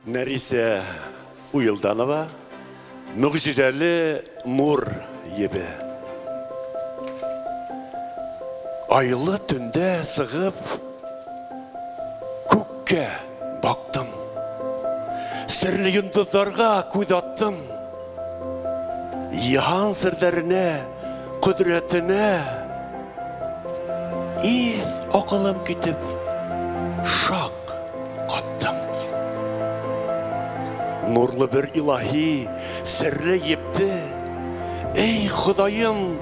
Нәрисә Уйылданова, Мөгъҗизәле нур ебе. Айлы төндә сығып, күккә баҡтым. Серле йондоҙҙарға күҙ аттым. Йыһан серҙәренә, ҡөҙрәтенә иҫ аҡылым китеп, шаҡ ҡаттым. Нурлы бер илаһи серле епте, эй, Хоҙайым,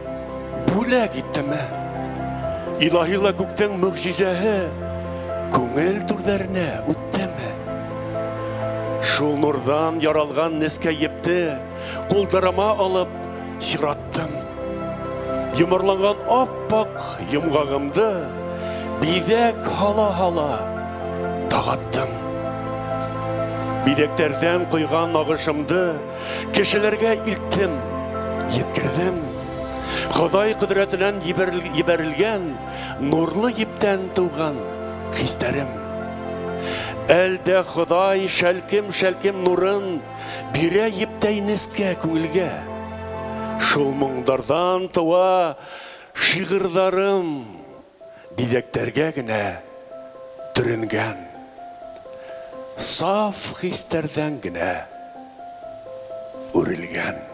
бүләк иттеме? Илаһи ла күктең мөгъҗизәһе күңел түрҙәренә үттеме? Шул нурҙан яралған нескә епте ҡулдарыма алып сираттым. Йомарланған аппаҡ йомғағымды биҙәк һала-һала тағаттым. Биҙәктәрҙән ҡойған нағышымды кешеләргә илттем, еткерҙем. Хоҙай ҡөҙрәтенән ебәрелгән нурлы ептән тыуған хистәрем. Әлдә Хоҙай шәлкем-шәлкем нурын бирә ептәй нескә күңелгә. Шул моңдарҙан тыуа шиғырҙарым, биҙәктәргә генә төрөнгән, саф хистәрҙән генә үрелгән.